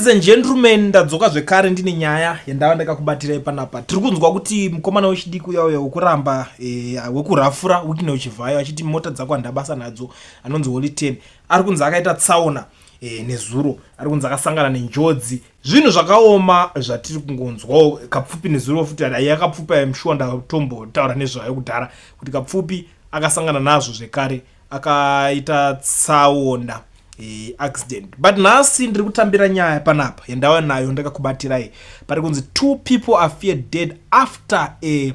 Ladies and gentlemen, ndadzoka zvekare ndine nyaya yandava ndakakubatirai panapa. Tiri kunzwa kuti mukomana wechidiki uya uya wekuramba wekurafura Wicknell Chivhayo achiti mota dzako handabasa nadzo, anonzi Holy Ten, ari kunzi akaita tsaona nezuro, ari kunzi akasangana nenjodzi. Zvinhu zvakaoma zvatiri kungonzwawo. Kapfupi nezuro futi yakapfupi aimshuwa ndatombotaura nezvayo kudhara kuti Kapfupi akasangana nazvo zvekare, akaita tsaona, accident. But nhasi ndiri kutambira nyaya panapa yandava nayo ndakakubatirai. Pari kunzi two people are feared dead after a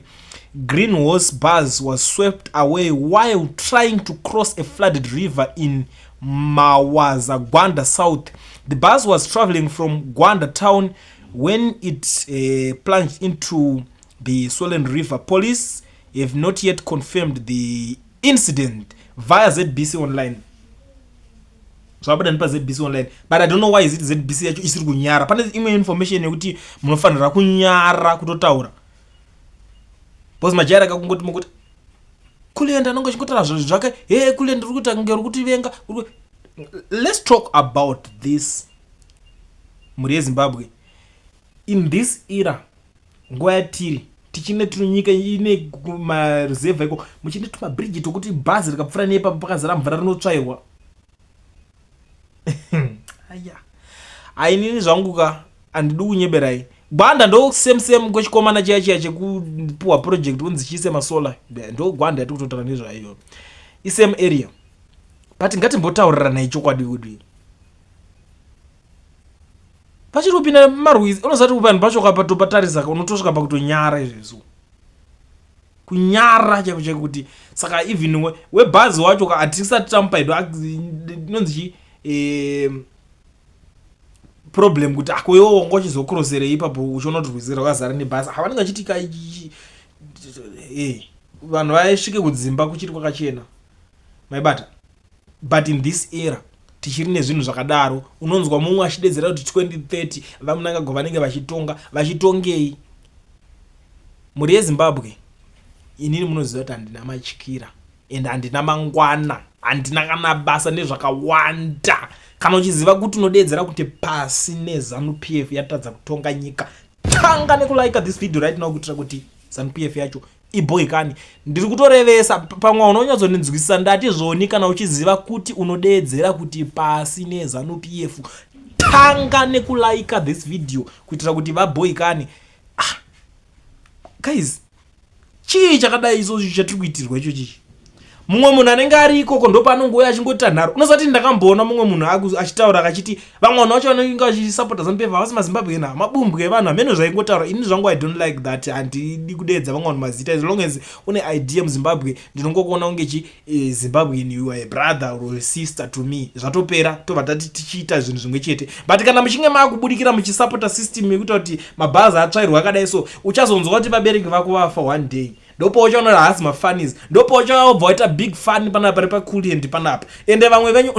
Green Horse bus was swept away while trying to cross a flooded river in Mawaza, Gwanda South. The bus was traveling from Gwanda town when it plunged into the swollen river. Police have not yet confirmed the incident via ZBC Online. Zvabuda ndipa ZBC Online, but I don't know why is it ZBC yacho isiri kunyara. Pane imwe information yekuti munofanira kunyara kutotaura because majaira kakungoti mukuti Kulenda anonge achingotaura zvinhu zvake. He, Kulenda uri kuita kunge uri kutivenga. Let's talk about this, mhuri yeZimbabwe. In this era, nguva yatiri, tichine tunyika ine maruzevha iko, muchine tumabhiriji tokuti bhazi rikapfuura nepapo pakazara mvura rinotsvairwa. Aya, ainini zvangu ka, handidi kunyeberai. Gwanda ndo same same kwechikomana chiya chiya chekupuhwa project kunzi chiise masolar. Ndo Gwanda yatiri kutotaura nezvayo, isame area. But ngatimbotaurirana chokwadi kuti pachiri kupinda marwizi, unosati vanhu pacho kapatopatarisa, unotosvika pakutonyara izvezvo, kunyara chaiko chaiko kuti saka even webhazi wacho hatisati tamupa hedu inonzi chi problem kuti ako iwo wanga uchizokroserei ipapo uchiona kuti rwizi rwakazara nebhazi. Havanenge vachiti ka vanhu vaisvike kudzimba kuchiri kwakachena, maibata. But in this era tichiri nezvinhu zvakadaro. Unonzwa mumwe achidedzera kuti 2030 VaMnangagwa vanenge vachitonga. Vachitongei, mhuri yeZimbabwe? Inini munoziva kuti handina matyira and handina mangwana, handina kana basa nezvakawanda. Kana uchiziva kuti unodedzera kuti pasi neZANU PF yatadza kutonga nyika, tanga nekulaika this video right now kuitira kuti ZANU PF yacho ibhoikani. Ndiri kutorevesa, pamwe unonyatsondinzwisisa. Ndati zvoni, kana uchiziva kuti unodeedzera kuti pasi neZANU PF, tanga nekulaika this video kuitira kuti vabhoikani. Ah, guys, chii chakadai izvozvi chatiri kuitirwa icho chichi? Mumwe munhu anenge ari ikoko ndopaanongouya achingota nharo. Unosati ndakamboona mumwe munhu achitaura akachiti vamwe vanhu vacho vanenge vachisapota ZANU PF havasi maZimbabwe na mabumbwe evanhu, hameno zvaingotaura. Ini zvangu I don't like that, handidi kudeedza vamwe vanhu mazita. As long as une idea muZimbabwe, ndinongokuona kunge chi Zimbabwean, you are a brother or a sister to me, zvatopera, tobva tati tichiita zvinhu zvimwe chete. But kana muchinge maakubudikira muchisapota system yekuita kuti mabhazi atsvairwa akadai so, uchazonzwa kuti vabereki vako vafa one day, ndopauchaona kuti haasi mafunnies, ndopauchaobva waita big fun panapa repaCulient panapa. Ende vamwe venyu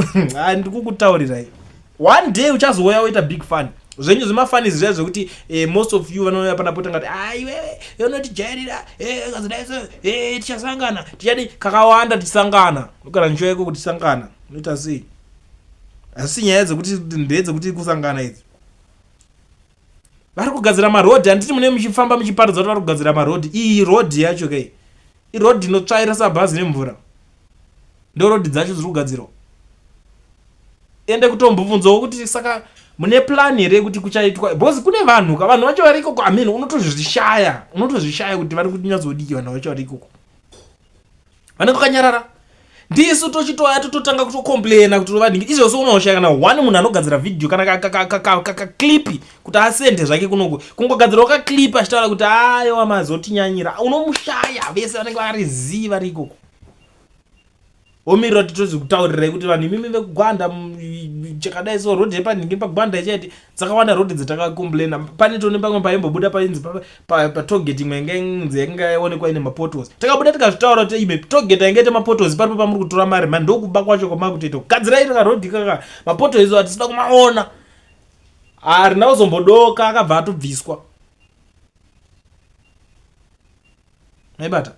ndikukutaurirai, one day uchazouya woita big fun zvenyu zvemafunnies zviya zvekuti most of you vanouya panapo tangati, aiwewe unotijairira, kazidai so, tichasangana, tichadi kakawanda tichisangana. Kana ndichiuya iko kuti tisangana, unoita sei? Asi nyaya dzekuti ndedzekuti kusangana idzi, vari kugadzira marodhi, handiti mune muchifamba muchiparidza kuti vari kugadzira marodhi? Iyi rodhi yacho kai, irodhi inotsvaira sabhazi nemvura, ndo rodhi dzacho dziri kugadzirwa. Ende kutombobvunzawo kuti saka mune plan here yekuti kuchaitwa? Because kune vanhu ka, vanhu vacho vari ikoko, amen, unotozvishaya, unotozvishaya kuti vari kunyatsodiki. Vanhu vacho vari ikoko vanenge vakanyarara, ndisu tochitoya tototanga kutocomplaina kuti vanhingi izvozvo. Unoshaya kana one munhu anogadzira vhidhiyo kana kaclip kuti asende zvake kunoku, kungogadzirawo kaclip achitaura kuti aiwa, mazotinyanyira, unomushaya. Vese vanenge vari zii vari ikoko, omirira kuti tozikutaurirai kuti vanhu imimi vekuGwanda chakadai so, rodhi yepanhingi paGwanda ichaiti dzakawanda rodhi dzatakacomplaina. Pane tone pamwe paimbobuda painzi patollgate imwe inge yanga yaonekwa ine mapotholes, takabuda tikazvitaura kuti ime tollgate ainge ite mapotholes paripo pamuri kutora mari mani, ndokuba kwacho kwamakutoita. Kugadzirai karodhi kaka, mapotholes hatisida kumaona. Harina kuzombodoka, akabva atobviswa, maibata.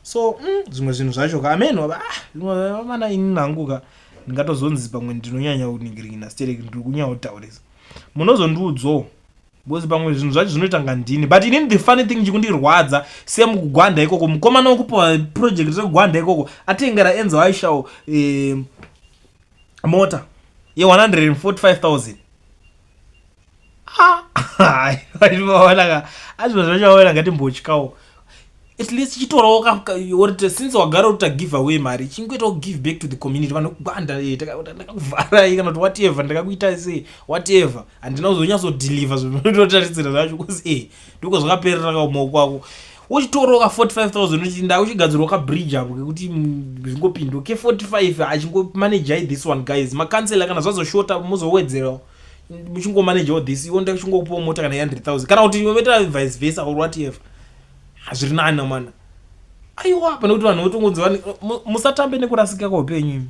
So zvimwe zvinhu zvacho ka, amen, ah, mana ini nangu ka ndingatozonzi pamwe ndinonyanya kuningirina stereki, ndiri kunyanya kutaurisa. Munozondiudzawo, because pamwe zvinhu zvacho zvinoita ngandini. But inini, the funny thing chikundirwadza, semukugwanda ikoko, mukomana wekupiwa project rekugwanda ikoko atengera Enzo Ishall mota ye-145 000. Aona, azvino zvachaona, ngatimbotyawo. At least chitorawo, since wagara kuti give away mari, chingoitawo give back to the community. Vanhu kugwanda, ndakakuvharai kana kuti whatever, ndakakuita sei, whatever, handina kuzonyatsodeliver zvinototarisira zvacho, because ndiko zvakaperera kamumaoko ako. Uchitorawo ka 45 000, uchinda uchigadzirwa kabridge apo kekuti zvingopindwa ke 45, achingomanejai this one. Guys, makansela, kana zvazoshota muzowedzerawo, muchingomanejawo this. Iwo ndachingokupawo mota kana 100 000, kana kuti oita vice versa or whatever, hazviri nani mana. Aiwa, pane kuti vanhu votongonzi musatambe nekurasika kwaupenyu imi.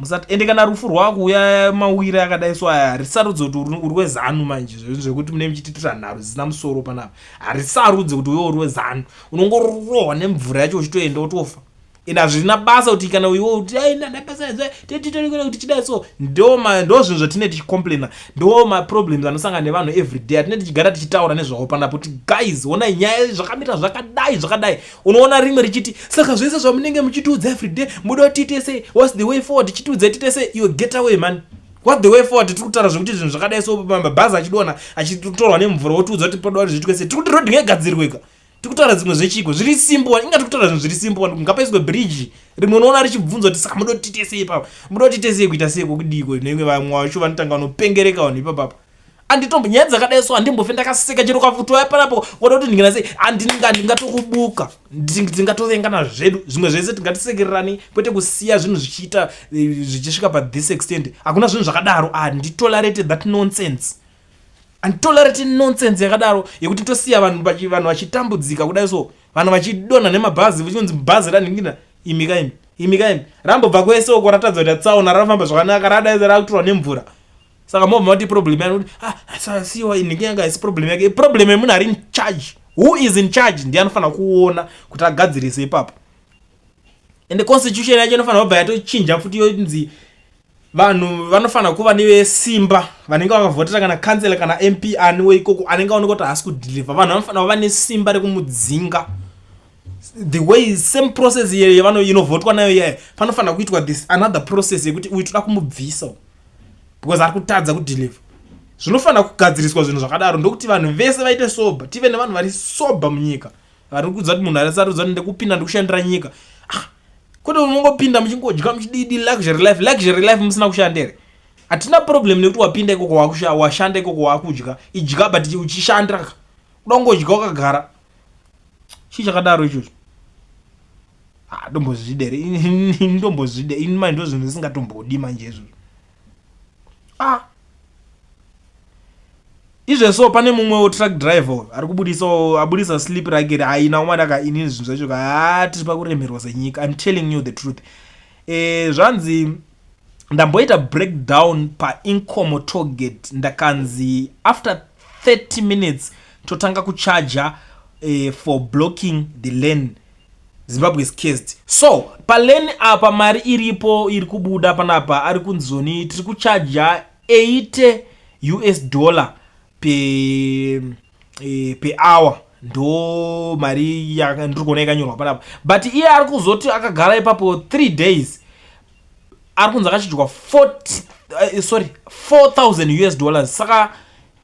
Musati ende kana rufu rwakuuya, mawiri akadai so aya, harisarudze kuti uri weZANU. Manje zvinhu zvekuti mune muchititira nharo zvisina musoro panapa, harisarudze kuti uye uri weZANU. Unongorohwa nemvura yacho, uchitoenda, wotofa. Ende hazvina basa kuti kana iwe kuti ai ndabasa kuti chidai so. Ndo zvinhu zvatinee tichicomplaina, ndo maproblems anosangana nevanhu everyday, atinee tichigara tichitaura nezvavo panapo, kuti guys, onai nyaya zvakamira zvakadai zvakadai. Unoona rimwe richiti, "Saka zvese zvamunenge muchitiudza everyday, muda kuti tiite sei? What's the way forward? Chitiudza tiite sei?" Iwe, get away, man. What the way forward? Tiri kutaura zvekuti zvinhu zvakadai so, mabhazi achidonha, achitorwa nemvura, wotiudza kuti poda kuti zviitwe sei? Tiri kuti road ngaigadzirweka. Tiri kutaura dzimwe zvechiko zviri simple. Inga tiri kutaura zvinhu zviri simple, ngapaiswe bridge rimwe. Unoona richibvunza kuti, "Saka muda kuti tiite sei ipapa? Muda kuti tiite sei?" Kuita sei kwokudiko? Nenge vamwe vacho vanotanga vanopengereka vanhu ipapapa. Anditombo nyaya dzakadai so handimbofe ndakaseka. Chero kafutoya panapo wada kuti ndingana sei, ndingatokubuka, tingatovengana zvedu. Zvimwe zvese tingatisekererani, kwete kusiya zvinhu zvichiita zvichisvika pathis extent. Hakuna zvinhu zvakadaro. Handitolerate that nonsense, handitolerate nonsense yakadaro yekuti tosiya vanhu vanhu vachitambudzika kudai so, vanhu vachidonha nemabhazi, vachinzi bhazi ranhingina. Imika imi, imika imi, rambobva kwese uko, ratadza kuita tsaona, rafamba zvakanaka, radai rakutorwa nemvura. Saka mobva mati problem yani kuti, ah, siwa inhingi yanga haisi problem yake. Problem yemunhu ari in charge. Who is in charge ndiye anofanira kuona kuti agadzirise ipapo. Ende constitution yacho inofanira kubva yatochinja futi, yonzi vanhu vanofanira kuva nesimba, vanenge vakavhotera kana kansela kana MP aniwo ikoko, anenge aoneka kuti haasi kudeliver, vanhu vanofanira kuva nesimba rekumudzinga. The way same process yevano inovhotwa nayo iyayo, panofanira kuitwa this another process yekuti uyu toda kumubvisa because ari kutadza kudeliver. Zvinofanira kugadziriswa zvinhu zvakadaro, ndokuti vanhu vese vaite sober, tive nevanhu vari sober munyika, vari kudza kuti munhu arisarudza kuti ndekupinda ndikushandira nyika. Ah, kwete unongopinda muchingodya, muchididi luxury life, luxury life, musina kushanda here? Hatina problem nekuti wapinda ikoko, washanda ikoko, wakudya, idya, but uchishandira. Kuda kungodya wakagara, chii chakadaro ichocho? Ah, ndombozvida here? Ndombozvida ini manje? Ndo zvinhu zvisingatombodi manje izvozvo. Ah, izveso pane mumwewo truck driver ari kubudisawo, abudisa slip rake. Haina umwana inini zvinhu zvacho ka, tiri pakuremerwa senyika. I'm telling you the truth. Zvanzi ndamboita breakdown paInkomo tollgate, ndakanzi after 30 minutes totanga kuchaja for blocking the lane. Zimbabwe is cursed. So palane apa mari iripo iri kubuda panapa, ari kunzoni tiri kuchaja 80 US dollar per hour. Ndo mari ndiri kuona yakanyorwa panapa, but iye ari kuzoti akagara ipapo 3 days, ari kunzi akachidyiwa 40, sorry, 4000 US dollars. Saka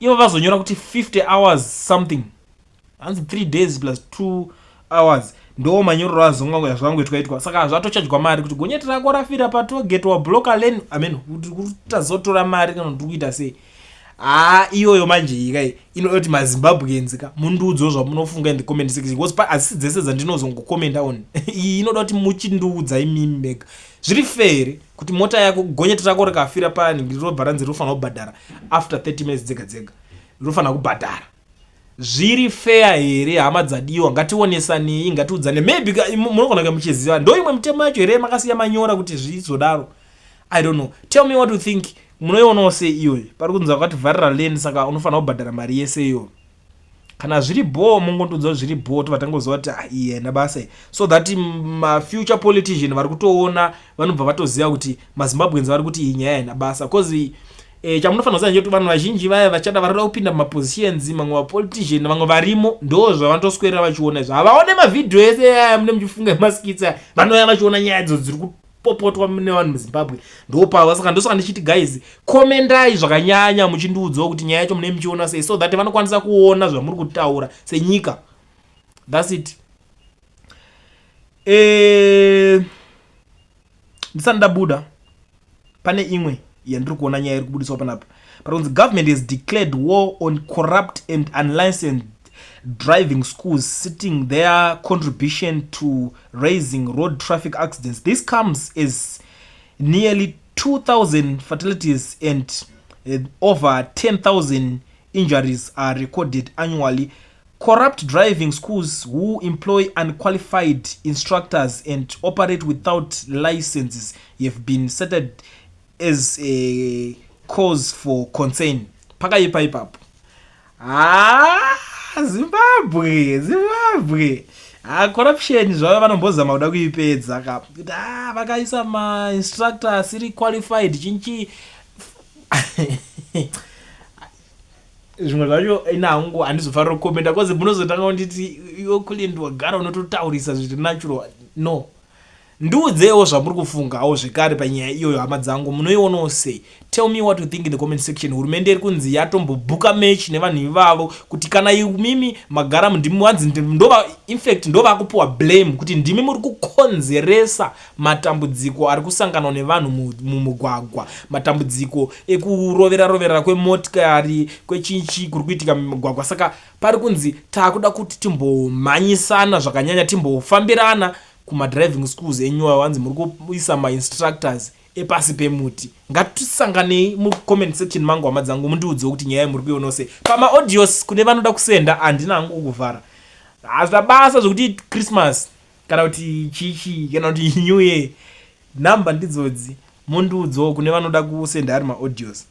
ivo vazonyora kuti 50 hours something, hanzi 3 days plus 2 hours, ndo manyorero azvangoitwa itwa. Saka zvatochadyiwa mari kuti gonyeti rako rafira patollgate, wabloka lane. Amen, kuti tazotora mari kana kuti kuita sei? Haa, iyoyo manje ikai inoda kuti maZimbabweans ka mundiudzewo zvamunofunga in the comment section, because hadzisi dzese dzandinozongokomenda on. Iyi inoda kuti muchindiudza imimi mega. Zviri fair here kuti mota yako, gonyeti rako rikafira pani, robva ranzi rinofanira kubhadhara after 30 minutes dzega dzega, rinofanira kubhadhara? Zviri fair here, hama dzadiwa? Ngationesanei, ngatiudzane. Maybe munogona kunge muchiziva ndo imwe mitemo yacho here makasiya manyora kuti zvizodaro. I don't know, tell me what you think. Munoionawo sei iyoyo? Pari kunzi vakativharira lane, saka unofanira kubhadhara mari yese iyoyo. Kana zviri bho, mungondiudza kuti zviri bho, tobva tangoziva kuti, ah, iyi haina basa iyi, so that mafuture politician vari kutoona vanobva vatoziva kuti maZimbabweans vari kuti iyi nyaya haina basa, because E, chamunofanira kuziva ndechekuti vanhu vazhinji vaya vachada varikuda kupinda mumapositions, mamwe mapolitician, vamwe varimo, ndo zvavanotoswerera vachiona izvo. Havaone mavhidhiyo ese aya mune muchifunga emaskits aya, vanouya vachiona nyaya idzo dziri kupopotwa nevanhu muZimbabwe, ndopava. Saka ndosaka ndichiti guys, komendai zvakanyanya muchindiudzawo kuti nyaya yacho mune muchiona sei, so that vanokwanisa kuona zvamuri kutaura senyika. That's it. Ndisati ndabuda, pane imwe yandiri kuona, nyaya iri kubudiswa panapa. Pari kunzi government has declared war on corrupt and unlicensed driving schools, citing their contribution to raising road traffic accidents. This comes as nearly 2000 fatalities and over 10,000 injuries are recorded annually. Corrupt driving schools who employ unqualified instructors and operate without licenses have been cited as a cause for concern. Pakaipa ipapo. Ha, Zimbabwe, Zimbabwe, ha, corruption zvavo vanombozama kuda kuipedza ka, kuti ha, vakaisa mainstructor asiri qualified, chinchi. Zvimwe zvacho ina hangu handizofanira kukomenda, cause munozotanga kunditi iwe Kulindi wagara unototaurisa zviri natural. No, ndiudzewo zvamuri kufungawo zvekare panyaya iyoyo, hama dzangu. Munoionawo sei? Tell me what you think in the comment section. Hurumende iri kunzi yatombobhuka match nevanhu ivavo, kuti kana imimi magara ndimi wanzi ndova, infact ndovakupiwa blame kuti ndimi muri kukonzeresa matambudziko ari kusanganwa nevanhu mumugwagwa, matambudziko ekurovera rovera kwemotikari, kwechinchi kuri kuitika mumugwagwa. Saka pari kunzi taakuda kuti timbomhanyisana zvakanyanya, timbofambirana kumadriving schools enyu ayo anzi muri kuisa mainstructors epasi pemuti. Ngatisanganei mucomment section mangu, hama dzangu, mundiudzewo kuti nyaya yemuri kuionawo sei. Pamaaudios kune vanoda kusenda, handina hangu kuvhara, hazvina basa zvekuti Christmas kana kuti chichi kana kuti New Year. Nhamba ndidzodzi, mundiudzewo kune vanoda kusenda ari maaudios.